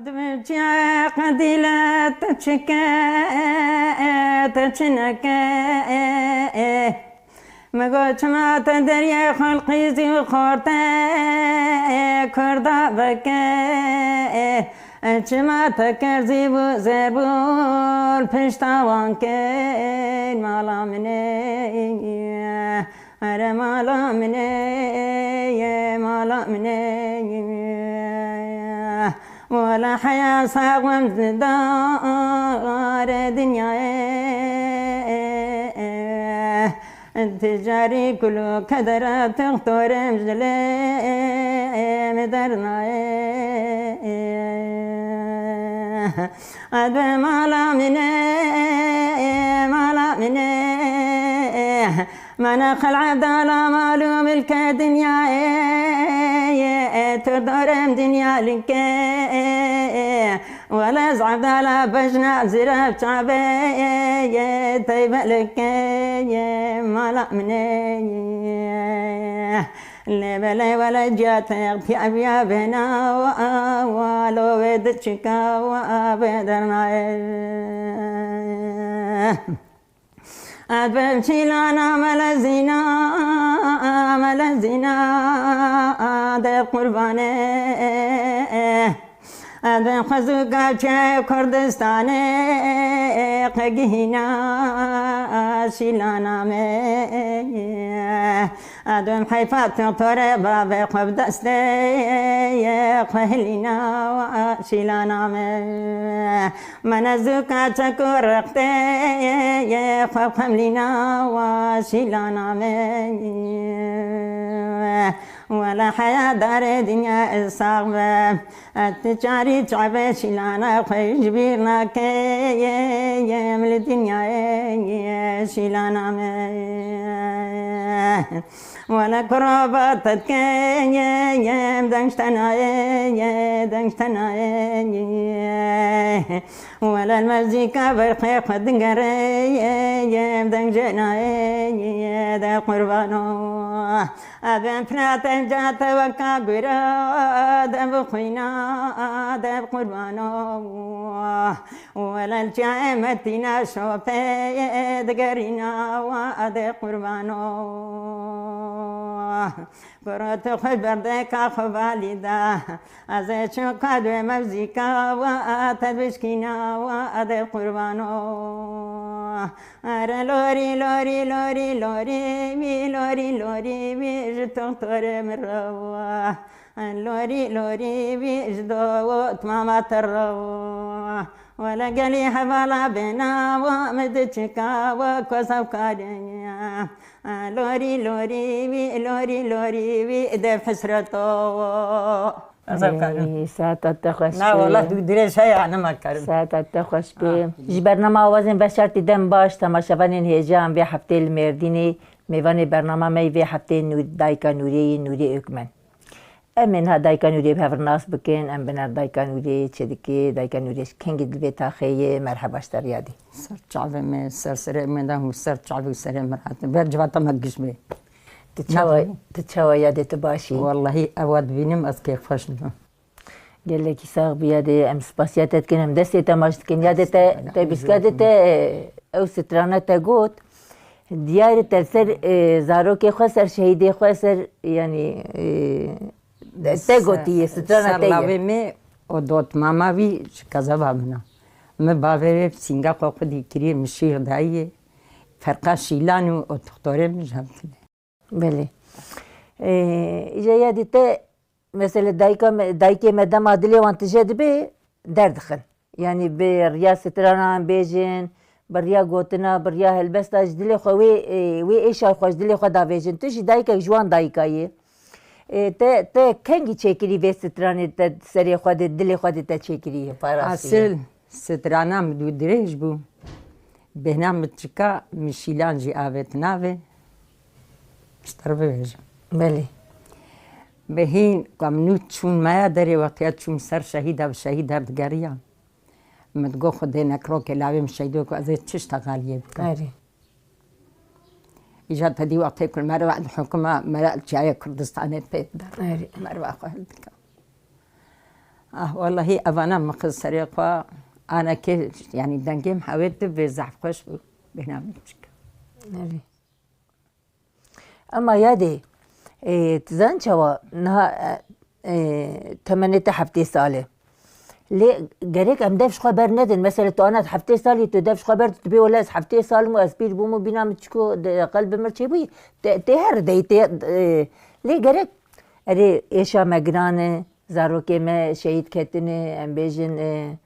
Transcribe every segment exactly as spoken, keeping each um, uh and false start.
Dibê çiya qedîle te çike, te çineke. Min got çima te deriyê xulqî zî û xorte Kurda veke. Çima te kir zîv û zerbûl pişta wan kên mala min ê. Ere mala min ê, mala min ê. Wala heya sax bim dare dinyayê. Ticarî kul û kedere tixtorê ji dilê min dernayê. Ebe mala min ê, mala min ê. Mene xel Ebdala mal û milke dinyayê, tu dorem dinya like. Wele ez Ebdala bejna ziref çavê, teybe like, mala min ê. Lê belê wele ciya te ixtiya biya bêna wa, wa lo wê diçika wa bê dernayê. Edbem çîlana melezîna, melezîna de qurbanê. Edbem xwezûka çe Kurdistanê, qegihîna şîlana me. Edbem heyfa tixtore bavê xwe bi destê, xwe hilîna şîlana me. Mene zûka çek û rextê, xwe xemlîna wa şîlana me. Wele heya darê dinya ez sax be, ez ti çarî çavê şîlana xwe ji bîr nake, em li dinyayê şîlana me. Wele kuraba te dike, em deng ji tenayê, deng ji tenayê. Wele li mezîka berxê xwe digere, em deng ji nayê, de qurbano. Ebe pira te ca te weka gura, de bi xwîna, de bi qurbano. Wele li çiyayê Metîna şopê digerîna wa de qurbano. Kuro tu xwe berdeka xwe valî da. Ez ê çûka dwê mevzîka wa te dibişkîna wa de qurbano. Ere lorî, lorî, lorî, lorî, wî lorî, lorî, wî ji toxtorê min rewa. Lorî, lorî, wî ji do mama te rewa. Wele gelî hevala bêna wa min diçika wa ku ez hevkarê. Lorî, lorî, wî, lorî, lorî, wî, dev hesreto. Ez hevkarim. Ey, saeta te xweş be. Na, wala tu dirêj heye, nema karim. Saeta te xweş be. Ah. Ji bernama Awazên Veşartî dem baş, temaşevanên hêja em vê heftê li Mêrdînê, mêvanê bernama me yê vê heftê Nûr-, dayika Nûrê yê Nûrê Ökmen. Em ê niha dayika Nûrê bi hev re nas bikin, em bi nav dayika Nûrê çi dike, dayika Nûrê ji kengî di vê taxê ye, merheba ji te re yadê. Ser çavê me, ser serê me de hû ser çavê û serê me re hate. Ber civata me giş be. Tu çawa, Nexwe. Tu çawa yadê tu baş î? Wallahî ewa dibînim ez kêfxweş dibim. Gelekî sax bî yadê, em spasiya te dikin, em destê te maç dikin. Yadê te, te bîska de te, ew strana te got, diyar e te ser, e, zarokê xwe, ser şehîdê xwe, ser, yanî, e, te gotiye, strana te ye. Ser lawê me, o dotmama wî ji kezeba min a. Min bavê wê sînga xwe xwedî kiriye, min şîr dayiye. Ferqa şîlan û o toxtorê min ji hev tune. Belê. Ee, îja yadê te, mesela dayika me, dayikê me dema dilê wan tije dibe, derdixin. Yanî bi riya stranan bêjin, bi riya gotina, bi riya helbesta ji dilê xwe wê, e, wê êşa xwe ji dilê xwe davêjin. Tu jî dayikek ji wan dayika yî. E, te, te kengî çêkirî vê stranê te serê xwe de, dilê xwe de te çêkirî? Parastî. Asil. Strana min dû dirêj bû. Bêhna min çika min şîlan jî avêt navê. Ji te re bibêjim. Belê. Bi hîn ku min nû çûn maya derê, wextiya çûm ser şehîda, bi şehîda digeriya. Min digot Xwedê nekiro ke lawê min şehîdo ku ez ê çi ji te xaliyê bikim. Erê. Îja te dî wextê ku li meriva dihukima, meriv çiyayê Kurdistanê pê dide. Erê. Meriva xwe hildike. Ah, wellahî evana min xiz serê xwe, anekê, yanî dengê min hewê tu bê zehf xweş bû, bêhna min biçik. Erê. Ema yadê, e, tu zanî çawa, niha, e, e, temenê te heftê sal e. Lê gerek em dev ji xwe bernedin. Mesela tu ana heftê salî tu dev ji xwe berdî, tu bê wele ez heftê sal im û ez pîr bûm û bîna min çiko de qelbi mir çêbûyî. Te, tê her dey, tê, e, lê gerek erê êşa me giran e. Zarokê me şehîd ketine, em bêjin, e,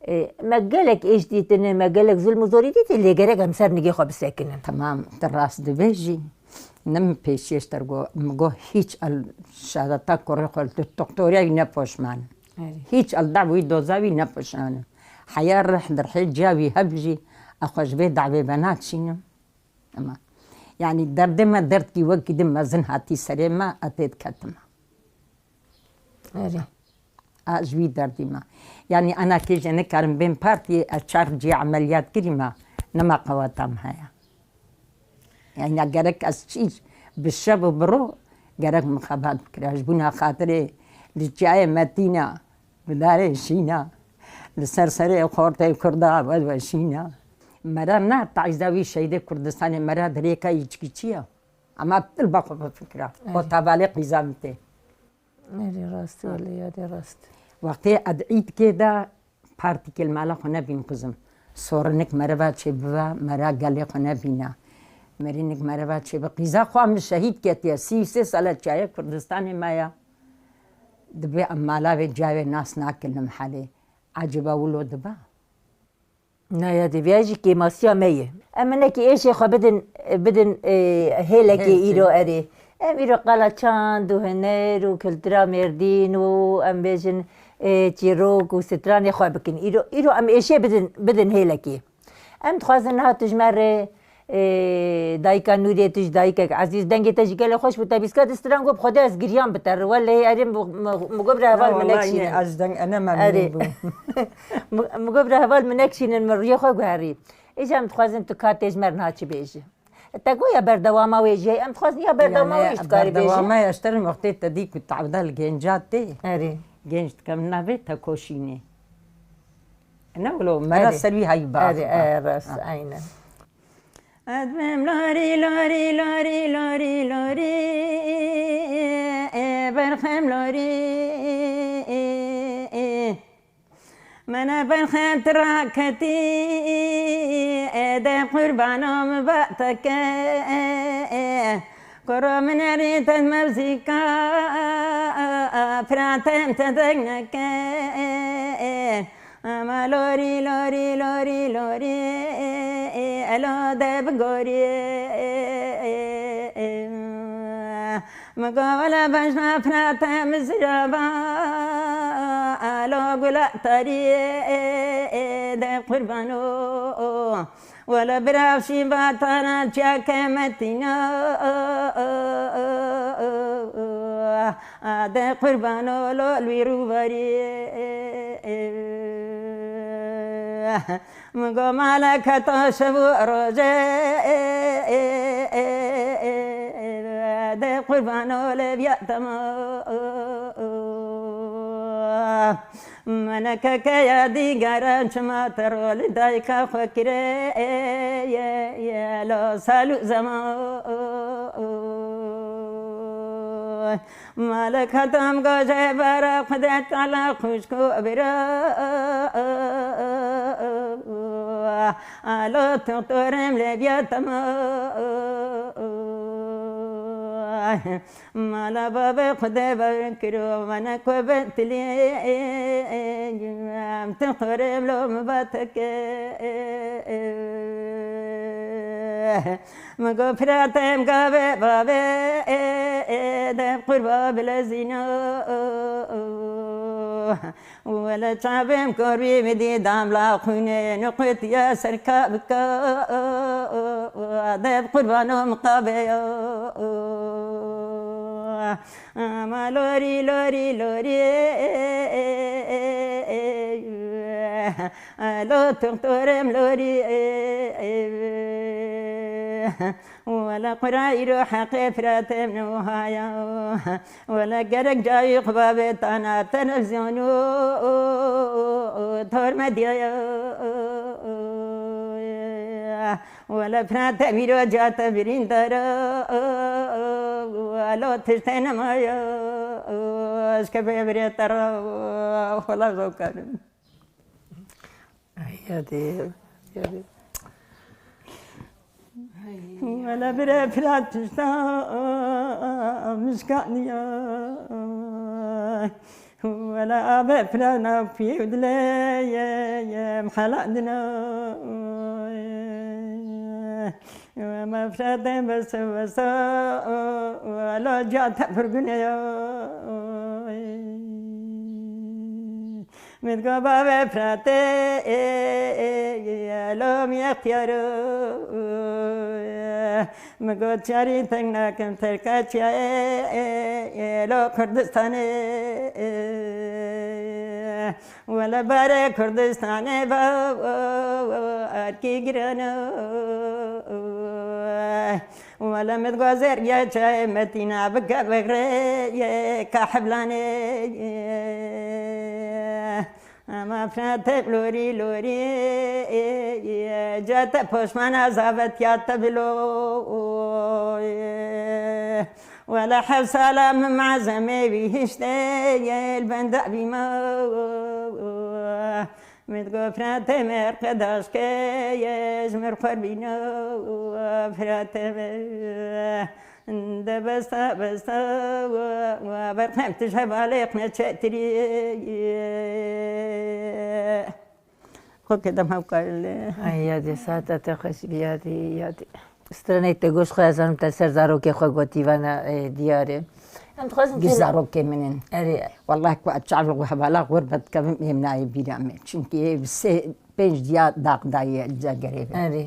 e, me gelek êş dîtine, me gelek zulm û zorî dîtî, lê gerek em ser nigê xwe bisekinin. Temam, tu rast dibêjî. Ne min pêşiyê ji te re got, min got, hîç el şehadeta kurê xwe li doktoriya wî ne poşman im. Erê. Hîç el dav wî doza wî ne poşman im. Heya rih di rihê ciya wî hev jî, ez xwe ji vê dawê venaçînim. Ema, yanî derdê me derdkî wekî din mezin hatî serê me, ez tê diketime. Erê. A ji wî derdî me. Yanî ana kê jê nikarin bên partiyê, ez çar cihê emeliyat kirî me, nema qeweta min heye. Yanî ya gerek ez çî bi şev û bi ro gerek min xebat bikira. Ji bona xatirê li çiyayê Metîna, bi darê şîna, li ser serê xortê Kurda we weşîna. Mera na taîza wî şehîdê Kurdistanê mera dirêka yî çikî çi ye? Ema tu li ba xwe bifikira. Erê. Xwe tavalê qîza min tê. Erê, rast e, Ha. Wele yadê rast. Wextê ez îdkê de partîkê li mala xwe nebîn qizim. Sorinik mereva çêbiva, mera gelê xwe nebîna. Merînik mereva çêbi. Qîza xwe min şehîd ketiye. Sî û sê sala çiyayê Kurdistanê maya. Dibê em mala vê ciyayê nas nakin li mihelê. Eciba wilo diba? Na ya divya jî kêmasiya me ye. Em hinekî êşê xwe bidin, bidin, e, hêlekê Hêlekê. Îro erê. Em îro qala çand û huner û kultura Mêrdîn û em bêjin, e, çîrok û stranê xwe bikin. Îro, îro em êşê bidin, bidin hêlekê. Em dixwazin niha tu ji me re, e, dayika Nûrê, tu ji dayikek ezîz, dengê te jî gelê xweş bû, te bîska di stran got, bi Xwedê ez giriyam bi te re. Wellehî erê, mi, mi, mi got, bira heval min nekşînin. Ez deng ene memnun Erê. bûm. Mi, mi got, bira heval min nekşînin, min rûyê xwe guherî. Îca em dixwazin tu ka tê ji me re niha çi bêjî. Te got ya berdewama wê jî heye, em dixwazin ya berdewama wê jî tu karî bêjî. Berdewama ya ji te re wextê te dî ku tewda li genca tê. Erê. Genç dikevin navê te koşînê. Ne wilo, mera Erê. ser wî heyî baax Erê, ba. erê, rast, Ha. aynen. Ez bim lorî, lorî, lorî, lorî, lorî, ê, berxem lorî, ê, ê. Mene berxem tu raketî, ê, de qurbano min ba te ke, ê, ê. Kuro min erê te mewzîka, piratem te deng neke, ê, ê. Ama lorî, lorî, lorî, lorî, ê, ê, elo de bigorî, ê, ê, ê, ê. Min go wele bejna pirate min zirava, elo gula tarî, ê, ê, ê, de qurbano. Wele bira şîn vatana çiyake Metîna, de qurbano lo li wî rûvarî. Min go malek heta şev û roje, de qurbano lêviya te ma. Mene keke ya dîgere çima te rolî dayika xwe kire, ye, ye, lo sal û zeman. Malek hetam gaje bara Xwedê Teala xwişk û bira. Alo doktorem lêviya te ma. Mala bavê Xwedê ber kiro, mene ku bi tilî, em tu xorê lo min va teke. Min go piratem gavê bavê, de qurba bilezîna. Wele çavêm kor wî min dî damla xwînê, niqutiye serka bika, dev qurbano miqabeya. Ama lorî, lorî, lorî, lo doktorem lorî. Wele Qur'an îro heqê Firatê min wahaya. Wele gerek cayî xwe bavê tana televîzyonû tor medyaya. Wele Firatê mîro cate birîndara. Elo tiştê nemaya. Ez ke bê birê te re. Wele zokarim. Ay, yadê, yadê. Wele bire pira tişta mişkaniya. Wele abe pira na pî dilê ye, ye mhala dina. Wema frede bese bese, wele ca te pir gune ya. Min go bavê Firatê, lo mi extiyaro. Min go çarî teng nakim terka çiyayê, lo Kurdistanê. Wele barê Kurdistanê ba, erkî girano. Wele min go zergiya çayê Metîna bike bixrê ye ka heblanê. Ama Firatê lorî lorî, ca te poşmana zavetiya te bilo. Wele hevsala min malzemê bihiştê, li benda bîma. Min go Firatê me qedaş ke ye, ji mir xwe bîna Firatê me. De besta besta, wa, wa berxem tu ji hevalê xwe çetirî. Xwe ke dem hewkarê. Ay, yadê, saeta te xweş bi yadê, yadê. Stranê te goş xwe, ez zanim te ser zarokê xwe gotî vana, e, diyar e. Em dixwazin Gî zarokê min in. Erê. Wallahî ku ez çav li hevala xwe ber dikevim, êm nayê bîra me. Çimkî ê bi sê pênc diya dax daye li cegerê ve. Erê.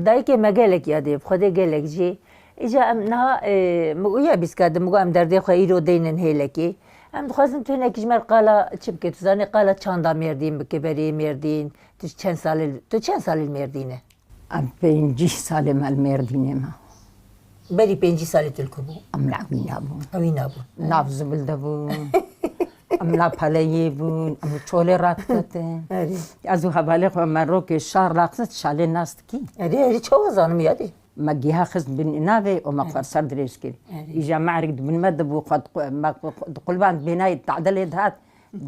Dayikê me gelek yadê, bi Xwedê gelek jî. Îca em niha, e, min uya bîska de, min got em derdê xwe îro deynin hêlekê. Em dixwazin tu hinekî ji me qala çi bike, tu zanî qala çanda Mêrdîn bike, berê Mêrdîn, tu çend salê, tu çend salê li Mêrdîn e? Em pêncî salê me li Mêrdînê me. Berî pêncî salê tu li ku bû? Em li ewîna bûn. Ewîna bûn. Nav zibil de bûn. Em li peleyê bûn. Em çolê radiketin. Erê. Ez û hevalê xwe me rokê şar raxist şalê nas dikî. Erê, erê, çawa zanim yadê? Me giha xist bin navê û me xwe ser dirêj kir. Erê. Îja me erik di bin me de bû xwe di qu-, me xwe di qulban bênayê tadilê dihat.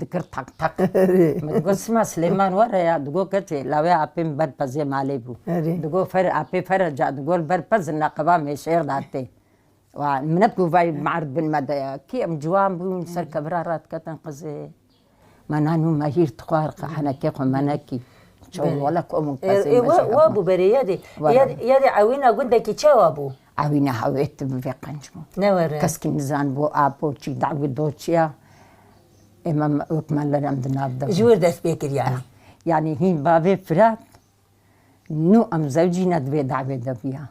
Dikir tak tak. Erê. Min digot, "Sima Silêman were ya." Digot, "Keçê, lawê apê min ber pezê malê bû." Erê. Digot, "Fer, apê fer e ca." Digot, "Ber pez neqeba mêşêr datê." Wa, min ne ku vay merd bin me de ya. Kî em ciwan bûn, ser kevira radiketin qizê. Me nan û me hîr dixwar, henekê xwe me nekî. Çaw Belê. Wala kom û E, pezê e, me wa, jî wa hebûn. Bû berê yadê. Wala Yad-, bû. Yadê ewîna gundekî çawa bû? Ewîna hewê tu bi vê qenc bû. Ne were. Keskî nizan bû, apo çî, dawî doçiya. Ê me, me, wek me lerem di nav de Ji bû. Wir dest pê kir yani. Ha. Yani hîn bavê Firat, nû em zewcî ne di vê dawê de bûya.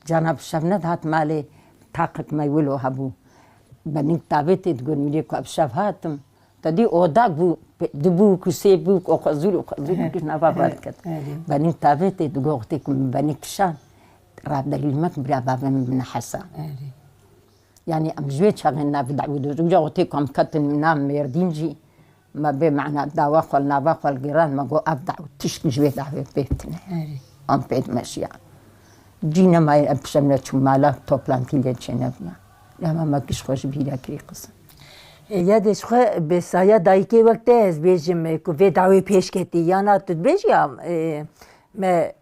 Cana bi şev nedihat malê, taqek me wilo hebû. Benik davêtê digot, mîrê ku bi şev hatim. Te dî oda bû, pe-, du bûk û sê bûk û xwezûr û xwezûr He, bûk nava he, va diket. He. Benik davêtê digot, wextê ku min benik kişand, radelî me ku bira bavê min bine hesa. Erê. Yani em ji wê çaxê nav dawî dozî. Uca wextê ku em ketin nav Mêrdîn jî, me bê mana dawa xwe li nava xwe li giran, me got, "Ev daw tişt ji wê dawê pê tine." Erê. Em pê dimeşiyan. Cî nemaye em pişemne çû mala, toplantî lê çênebûya. Lema me giş xwe ji bîra kirî qizim. E, ya de ji xwe bi saya dayikê wek te ez bêjim, e, ku vê dawê pêş ketî, yana tu dibêjî ya, e, me, e,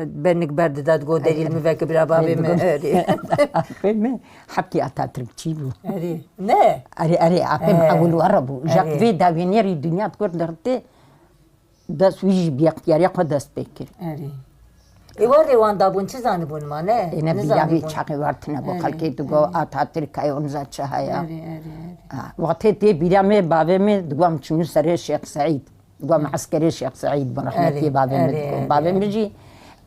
Benik berdida digot, "Derî li min veke bira bavê min." Erê. Apê min hepkî Atatürkçî bû. Erê. Ne? Erê, erê, apê min He. Ewil were bû. Jak Erê. Vê dawêniyerî dinya digot dertê dest wî jî bi yextiyariya xwe dest pê kir. Erê. Ê werdê wan dabûn çi zanibûn ma ne? Ê ne bîra vê çaxê were tine bû. Erê, Xelkê digot erê. Atatürk heye, onza çi heye. Erê, erê, erê. Ha, wextê tê bîra me bavê me digot em çûnû serê Şêx Seîd. Digot me eskerê Şêx Seîd bûn, rehmetî Erê, bavê min erê, digot. Erê, Bavê erê. Min jî,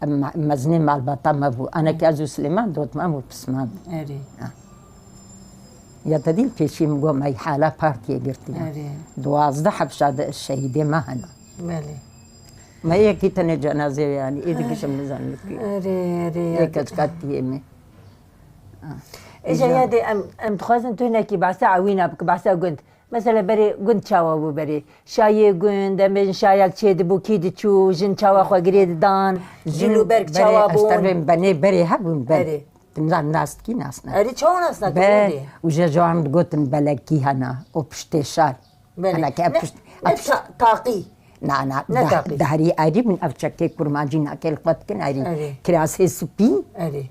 em, mezinê malbata me bû. Eneke ez û Silêman dotma bû, pisma bû. Erê. Ha. Ya te dî pêşî min got me hala partiyê girtiye. Erê. Duwazdeh hebşa de şehîdê me hene. Belê. Me yekî tenê cenazê, yanî ê digişim nizanim kî. Erê, erê, Yê keçka tiyê me. Îja ya dê em, em dixwazin tu hinekî behsa ewîna bike, behsa gund. Mesela berê gund çawa bû berê? Şayê gund, em bêjin şayak çê dibû, kî diçû, jin çawa xwe girê didan, jin û berg çawa bûn? Berê, ez tevên benê berê hebûn, ber. Erê. Tim zan nas dikî, nas ne. Erê, çawa nas nake, Be, berê? Û je ji wan digotin belekî hena, o piştê şar. Belê. Hena ke Ne, pişt-, ne pişt- ta-, taqî. Na, na, Ne dah-, taqî. Daharî erî bin ev çekê kurmancî nake li xwe dikin erî. Erê. Kirasê spî. Erê.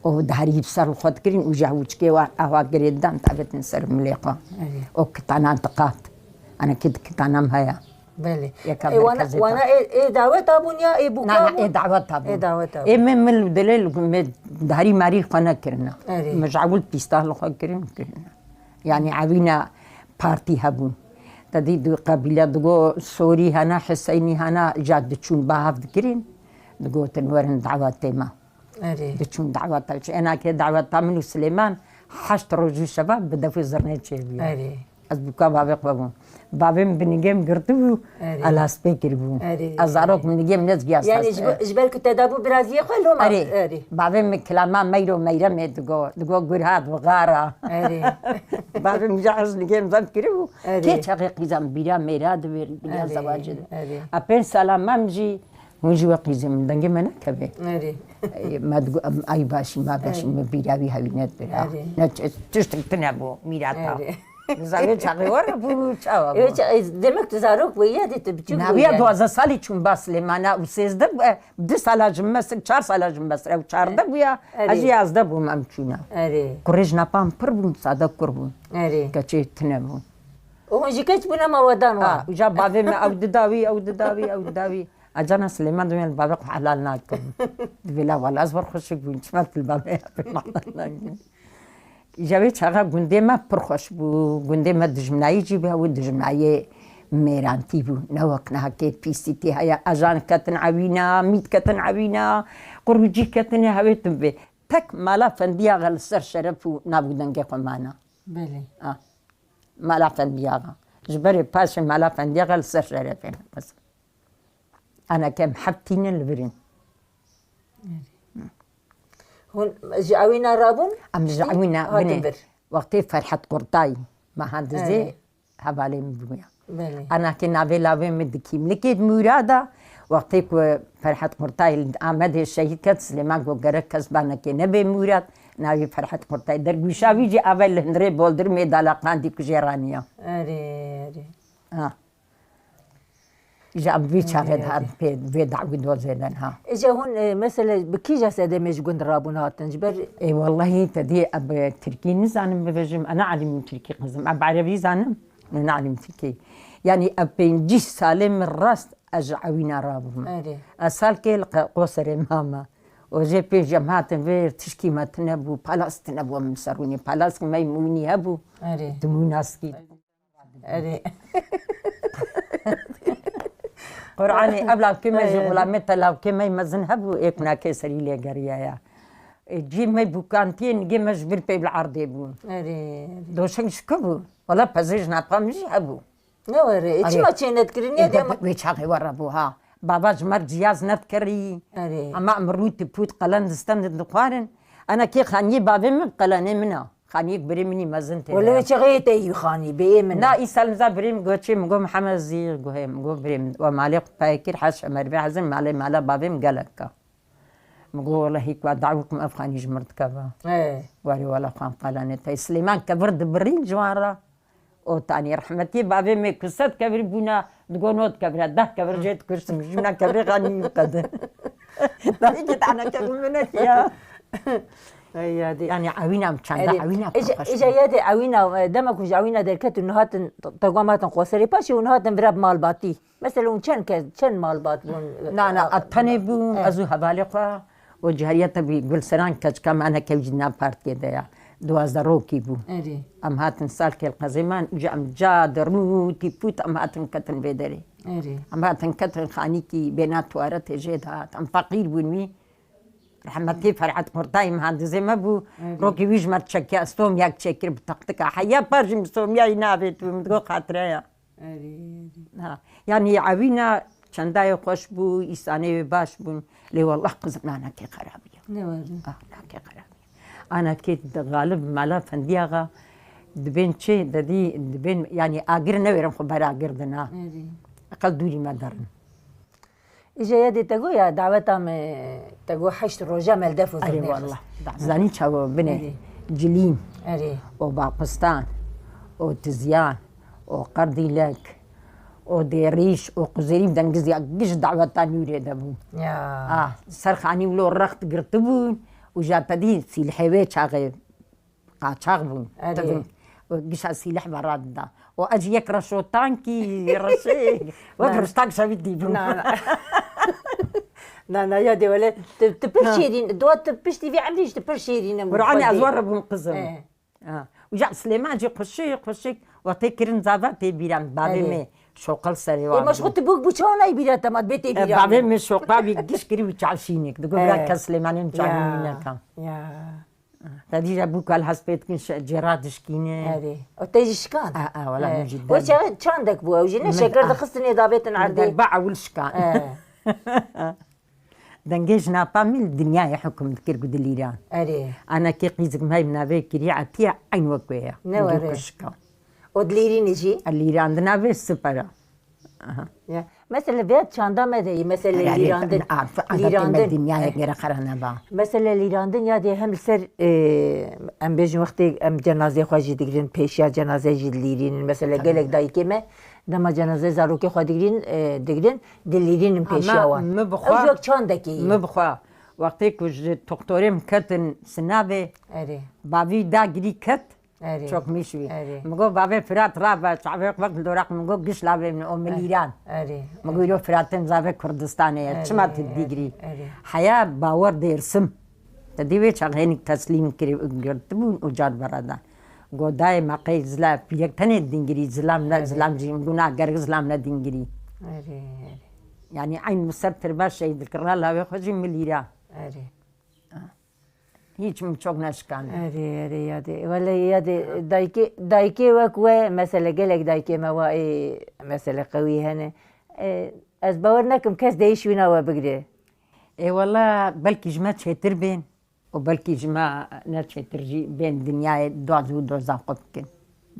O daharî ser li xwe dikirin û ji hewçikê wa qehwa girê didan tabetin ser milê xwe. Erê. O kitanan diqat. Ana kit kitanan heye. Belê. Yeka E, wana, merkezê wana ta. ê, ê daweta bûn ya ê bûka Na, na, bûn? ê daweta bûn. Ê daweta Ê bûn. me mil dilê li me daharî marî xwe nekirina. Erê. Me ji ewil pîsta li xwe kirin kirina. Yanî evîna partî hebûn. Te dî du qebîle digo Sorî hene, Hiseynî hene, ja diçûn bahav dikirin. Digotin werin dawetê me. Erê. Diçûn daweta. Çi ena ke daweta min û Silêman heşt roj û şeva bi def û zirnê çêbûye. Erê. Ez bûka bavê xwe bûm. Bavê min binigê min girtibû, Erê. Elas pê kiribû. Erê. Ez zarok binigê min nezgiya Yanî ji, ji ber ku te dabû biraziyê xwe loma. Erê. Erê. Bavê min kilama meyro meyremê digo. Digo gur hat bi gara. Erê. Bavê min ji ez nigê min zem kiribû. Erê. Kê çaxê qîzan bîra mêra dibir, bîra Erê, zewacê de. erê. A pênc sala me min jî, hûn jî we qîzê min dengê me nekeve. Erê. E, me digo, em, ay başî, ma başî, Erê. me bîra wî hewî nedibir, ha. Erê. Ne çi-, tiştik tune bû, mîrata. Erê. Nizam wê çaxê were bû, çawa bû? Ê, ça-, ê, demek tu zarok bû, ya dê tu biçûk bû Nawiya yani. Duwazdeh salî çûm ba Silêmana û sêzdeh bû, e, du sala ji min mestir, çar sala ji min mestir, ew çardeh bû ya, Erê. ez jî yazdeh bûm em çûna. Erê. Kurê ji napan pir bûn, sade kur bûn. Erê. Keçê tune bûn. Û hûn jî keç bûn ama we dan Ha, wan. uca bavê me ew dida wî, ew dida wî, ew dida wî. Ecana Silêman dibê bavê xwe helal nakim. Dibê la wala ez wir xweşik bûn, çima tu li bavê helal nakim? Îja wê çaxa gundê me pir xweş bû. Gundê me dijminayî jî bû, ew dijminayê mêrantî bû. Ne wek nahakê pîsîtî heye, ejan ketin ewîna, mît ketin ewîna, qurûcî ketine hewê tim vê. Tek mala Fendiyaxa li ser şeref û nav û dengê xwe mana. Belê. Ah. Mala Fendiyaxa. Ji berê paşê mala Fendiyaxa li ser şerefê. Ana kem heft tînin li vir in. Hûn ji ewîna rabûn? Em ji ewîna hatin binê. Wextê Ferhat Qurtay, mehandizê Erê. hevalê min bûya. Belê. Ana ke navê lavê min di kîmlikê di Mûrada, wextê ku Ferhat Qurtay li Amedê şehîd ket, Silêman got gerek kes banekê nebe Mûrad, navê Ferhat Qurtay dergûşa wî jî ave li hundirê Boldirmê Dalaqandî ku jê raniya. Erê, erê. Ha. Îja em vî çaxê de hat pê vê dawî dozê de ha. Îja hûn, e, mesele bi kîja sedemê ji gund rabûn hatin? Ji ber Ê wellahî te dî eb tirkî nizanim bibêjim, ana alim tirkî qizim. Eb erebî zanim, ne alim tirkî. Yanî eb pêncî salê min rast ez ji ewîna rabûm. Erê. Ez salkê li qe-, qoserê mama. O jê pêş em hatin vêr tişkî me tine bû, palas tine bû min serûnî. Palas me mûnî hebû. Erê. Dimûnaskî. Erê. Qur'anê, ev lavkê me jî Erê. xulamê te lavkê me mezin hebû, ê kunakê serî lê geriya ya. Ê, cî me bûkantiyê nigê me ji vir pê li erdê bû. Erê, erê. Doşek ji ku bû? Wala pezê ji napa min jî hebû. Ne were, ê, Erê. çima çê nedikirî, Ê, niye de dema wê çaxê were bû, ha. Bava ji me re ciyaz nedikirî. Erê. Ama em rût pût qelen distem dixwarin. Ana kê xaniyê bavê min, qelenê min a. Xaniyek birê min î mezin tê Wele de. Wê çaxê te yî xanî, bê ê min Na, e. îsal niza birê min got çê, min got Mihemed Zî, guhê min got birê min. Wa malê xwe peyekir, heş emer bê hezin malê mala bavê min gelek ka. Min got wele hîk wa dawik min ev xanî ji mir dikeva. He. Warê wele xan qalanê te. Silêman kevir dibirîn ji wan re. O tanî rehmetî bavê me ku sed kevir bûna, digo not kevir, deh kevir jê dikuştim, jûna kevirê xanî wî qedin. Dayikê tane kevir min netiya. Ey yadî. Yani ewîna çanda, Erê, ewîna îja, paqaş. îja yadê ewîna, e, dema ku ji ewîna derketin, hûn hatin, te gwa hatin qoserê paşê, hûn hatin vira malbatî. Mesela hûn çend kes, çend malbat bûn? Na, na, e, a tenê bû, e. ez û hevalê xwe, û cihariya te bî Gulseran keçika me ne kevcî nav partiyê de ya. Duwazdeh rokî bû. Erê. Em hatin salkê li qezê me, îja em ca de rûtî pût em hatin ketin vê derê. Erê. Em hatin ketin xanîkî bêna tuwaretê jê de hat. Em feqîr bûn wî. Rehmetî Ferhat Qurtay mihandizê me bû. Erê. Rokî wî ji me çekiya stomyak çêkir bi taxtika. Heya par jî min stomyayî navêt bû, min digot xatireya. Erê, erê. Ha. Yanî ewîna Çendayê xweş bû, îsanê wê baş bûn. Lê wallah qizim nanekê xerabî ye. Ne were. Ah, nanekê xerabî ye. Anekê di xalib mala Fendî Axa dibên çi, dedî dibên, yanî agir newêrin xwe ber agir dina. Erê. Qel dûrî me derin. Îje yadê te got ya daweta me, te got heşt roja me li def û Erê zirnê wallah. Xist. Zanî çawa bine. Erê. Cilîn. Erê. O baqistan. O tizyan. O qerdîlek. O dêrîş. O quzêrî bi dengizî ya giş daweta nûrê de bû. Ya. Ah, ser xanî wilo rext girtibûn û ja te dî sîlhê wê çaxê qaçax bûn. Erê. Tibûn. Û gişa sîleh ve radida. Û ez yek reşo tankî reşê. Wek Na. Ruştak şevî dîbûn. Na, na. Na, na, ya de wele, tu, tu pir Ha. Şêrîn, dua tu piştî vî emrî jî tu pir şêrîn e. Qur'anê ez war bûn qizim. Eh. Ha. Û ya Silêman jî xweşik, xweşik. Wextê kirin zava tê bîran. Bavê Erê. Me şoqel serê Ê, wa. Ma ji xwe tu bûk bû çawa nayî bîra te ma bê tê E, bîran. Bavê me şoqa wî giş kirî wî çavşînek. Digo bira Eh. Kes Silêmanê min çavî Ya. Nîneka. Ya. Te dî re bûka li hespê dikin şe-, cêra dişkîne. Erê. O te jî şikan? A, a, wela Erê. Min jî O der- çaxê çandek bû ew jî ne Min, şeker ah. Dixistinê davêtin Min erdê. Derba ewil şikan. Erê. Dengê jina pa min li dinyayê hukm dikir ku dilîran. Erê. Anekê qîzik me navê kirî Etiye eyn wek wê ye. Ne Dû were. Ku şikan. O dilîrînê jî? Lîrandina vê sipera. Aha. Ya. Mesela vê çanda me de, mesela Herhalde lîrandin. Arf-, adetê me Lîrandin. Dinyaya Eh. Gere xerana ba. Mesela lîrandin ya dê hem li ser, e, em bêjin wextê em cenazê xwe jî digirin, pêşiya cenazê jî dilîrînin. Mesela Tabii. Gelek dayikê me dema cenazê zarokê xwe digirin, e, digirin, dilîrînin Ama pêşiya wan. Mi bixwe, Ew jî wek çandekê ye. Mi bixwe, wextê ku ji doktorê min ketin sinavê, Erê. Bavî dagirî ket, Erê. Çok mişî. Erê. Min got, "Bavê Firat rabe, çavê xwe vek doraq." Min got, "Giş lavê min o milîran." Erê. Min got, "Îro Firatê min zavê Kurdistanê ye. Çima tu Erê, digirî?" Erê. Heya bawer dêrsim. Te dî wê çax hênik teslîm kirî, girtibûn û car berada. Got, "Dayê me qey zila pîrek tenê dingirî, zilam ne, Erê. Zilam jî min got, na gerek zilam ne dingirî." Erê, erê. Yanî eyn min ser tirba şehîd dikirina lavê xwe jî milîra. Erê. Hiç min çok neşikand. Erê, erê, yadê. Wele yadê, dayikê, dayikê wek we, mesele gelek dayikê me wa ê, mesele qewî hene. E, ez bawer nekim kes değiş wîna we bigre. Ê wela belkî ji me çêtir bên û belkî ji me ne çêtir jî bên dinyayê doz û doza xwe bikin.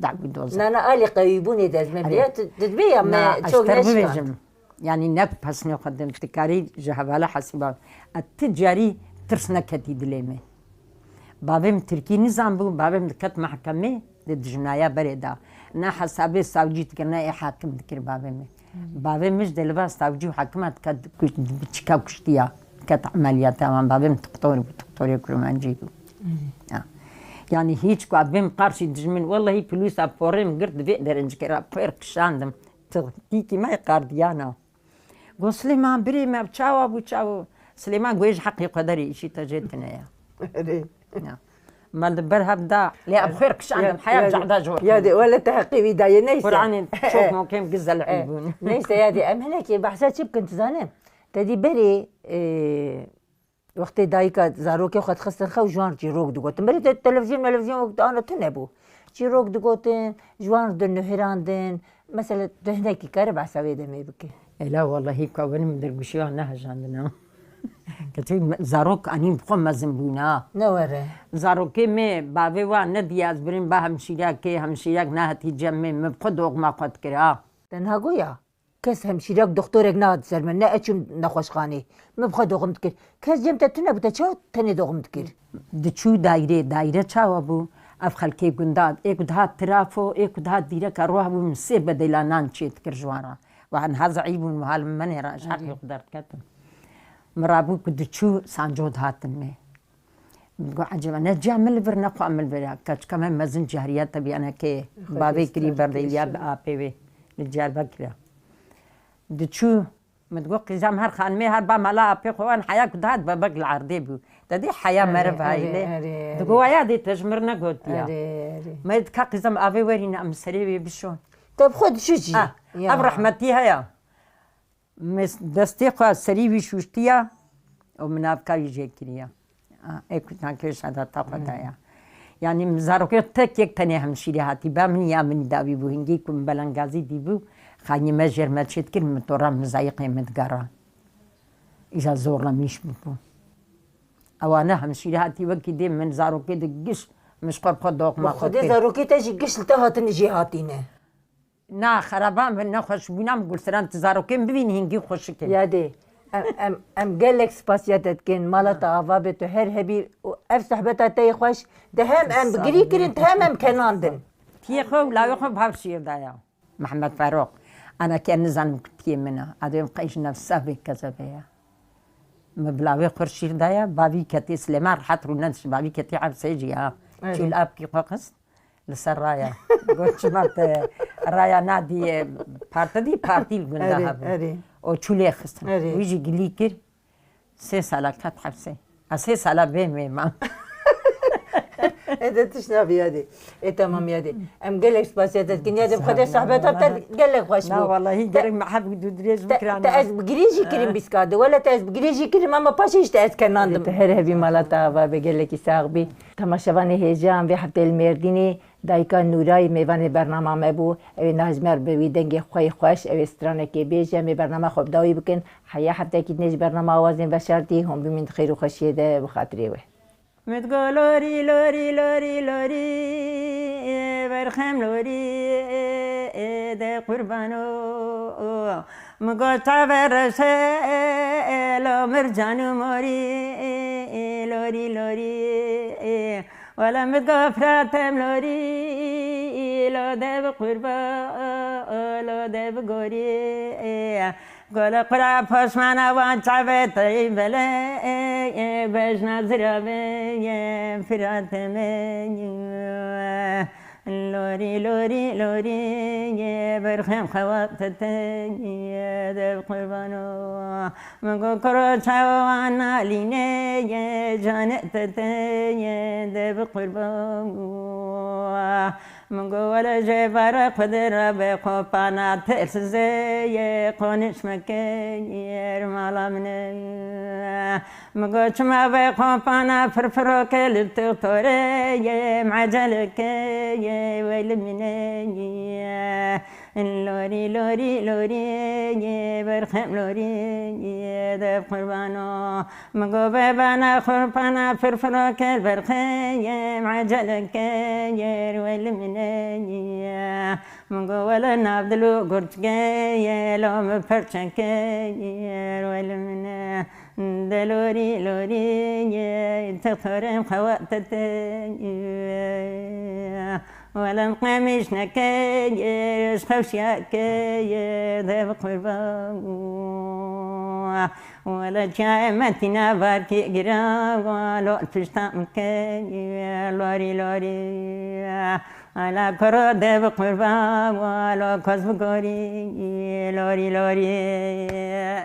Dawî doza. Na, na, alî qewîbûnê de ez me Erê. Bile, tu, tu dibê ya me Na, ez çok ter neşikand. Bibêjim. Yanî ne pesnê xwe din, tu karî ji hevala hesîba. E, ti carî tirs neketî dilê me. Bavê min tirkî nizanbû, bavê min diket mehkemê, di dijminaya berê da. Ne hesabê savcî dikir, ne ê hakim dikir bavê min. Hmm. Bavê min ji deliva savcî û hakima diket kuş-, biçika kuştiya, diket emeliyata wan. Bavê min doktor bû, doktorê kurmancî bû. Hmm. Ya. Yanî hiç ku bavê min qarşî dijmin, wellahî polîsa porê min girt, di vê derencikê re xwêr kişandim. Tirkîkî me qardiyana. Got, "Silêman, birê me, çawa bû, çawa?" Silêman got, "Ji heqê qederê îşî te jê tune ye." Erê. Ya. Me li ber hev da, lê em xwêr kişandim, Ya, heya ya, cehda ji ya de, wele te heqê wî dayê, neyse. Qur'anê çok mokem güzel Eh, bûn. Neyse, ya de, em hinekê behsa çi bikin, tu zanî? Te dî berê, e, Wextê dayika zarokê xwe dixistin xew, ji wan çîrok digotin. Berê te televîzyon melevîzyon wek ana tune bû. Çîrok digotin, ji wan dinihirandin. Mesela tu hinekî kare behsa wê demê bike. Ela wellahî ka werim dergûşiya nehejandina. Keçê me-, zarok anîn bi xwe mezin bûn ha. Ne were. Zarokê me bavê wan nediya ez birim ba hemşîrekê, hemşîrek nehetî cem me, min bi xwe doxma xwe dikir ha. Te niha goya? Kes hemşîrek, doktorek nehate ser me, ne eçûm nexweşxanê. Min bi xwe doxim dikir. Kes cem te tune bû, te çawa tenê doxim dikir? Diçû daîrê, daîre çawa bû? Ev xelkê gunda, ê ku dihat trafo, ê ku dihat dîreka roh bû, min sê bedela nan çê dikir ji wan re. Wan ha zeîf bûn, wiha li min menê re, ji heqê Erê. Xwe derdiketim. Min rabû ku diçû sanco dihatin me. Min got, "Ecêba, ne ciya min li vir, ne xwe min li vir." Keçika me mezin cihriya tebî enekê Xwedê bavê kirî start berdêliya kir. Bi apê wê li Diyarbekirê. Diçû, min digot, "Qîzam her xanimê her ba mala apê xwe wan heya ku dihat bebek li erdê bû." Te dî heya Erê, meriv erê, haylê. Erê, Digot, erê. "Waya dê te ji mir negotiya." Erê, erê. Me dika qîzam avê werîne em serê wê bişon. Te bi xwe diçû jî. Ah, Ya. Ev rehmetî heya. Mes-, destê xwe serî wî şûştiya û min navka wî jê kiriya. A, ê ku tankê şehadeta xwe Hmm. daya. Yanî min zarokê tek yek tenê hemşîrê hatî ba min ya min dawî bû. Hingî ku min belengazî dîbû, Xanî me jêr me çêt kir, min tora min zayîqê min digera. Îja zorla mîş bû. Ewana hemşîre hatî wekî dê min zarokê di giş min ji xwe bi xwe doxma xwe Xwedê kir. Zarokê te jî giş li te hatin jê hatîne. Na xeraba min nexweşbûna min gulsiran tu zarokên bibîn hingî xweşik in. Yadê. Em, em, em gelek spasiya te dikin. Mala te ava be tu her hebî û ev sohbeta te yê xweş. De hem em bi girî kirin, de hem em kenandin. Tiyê xwe û lawê xwe bi hev şiir daya. Mehmet Ferok, ana ke nizanim ku tiyê min e. Adem qey ji nefsa vê kezebe ya. Min bi lawê xwe şîr daya, bavî ketê Silêman rehet rû nediş, bavî ketê Ebsê jî ya. Erê. Çûl apkî xwe xist, li ser raya. Got çima te raya nadî, e, parti dî, partî li gunda Erê, hebû. Erê. O çûlê xistin. Erê. Wî jî gilî kir. Sê sala ket hepsê. Ez sê sala bê mê mam. Ê de tişt nabî yadê. Ê temam yadê. Em gelek spasiya te dikin. Yadê bi Xwedê sohbeta te gelek xweş bû. Na wallahî gerek me hep du dirêj bikirana. Te ez bi girî jî kirim bîskadê. Wele te ez bi girî jî kirim ama paşê işte ez kenandim. Te her hebî mala te ava be gelekî sax bî. Temaşevanê hêja em vê hefteyê li Mêrdînê Dayika Nûrayê mêvanê bernama me bû. Ew ê niha ji me re bi wî dengê xwe yê xweş, ew ê stranekê bêje, em ê bernama xwe bi dawî bikin. Heya heftekî dinê ji bernama Awazên Veşartî, hûn bimîn di xêr û xweşiyê de bi xatirê wê. Min digo lorî, lorî, lorî, lorî, ê berxem lorî, ê, ê de qurbano. Min got çave reşe, ê, lo mircan û morî, ê, ê, lorî, lorî, ê. Wele min digo firatem lorî, lo de bi qurba, lo de bi gorî. Gole qura poşmana wan çavê tey bele, bejna ziravê, firatê me. Lorî, lorî, lorî, berxem xewat te, de bi qurbano. Min got kuro çawa nalîne ye, canê te te ye, de bi qurban. Min got wele jê bare Xwedê re be, qopana têrsize ye, qonişmeke yer mala min e. Min got çima be qopana firfiroke li tixtore ye, meceleke ye, wê li min e ye. Lorî, lorî, lorî, berxem lorî, dev qurbano. Min got bebana xurpana firfiro ker berxê, mecele ker weli min e. Min got wele nav dil û gurçke ye, lo min perçeke yer weli min e. De lorî, lorî, ye, tixtorên xewatete ye. Welem qemîş neke, ji xewşiyake, de bi qurban. Wele çiya emetîna barkê gira, lo pişta min ke, lorî, lorî. Ala koro de bi qurban, lo koz bi gorî, lorî, lorî.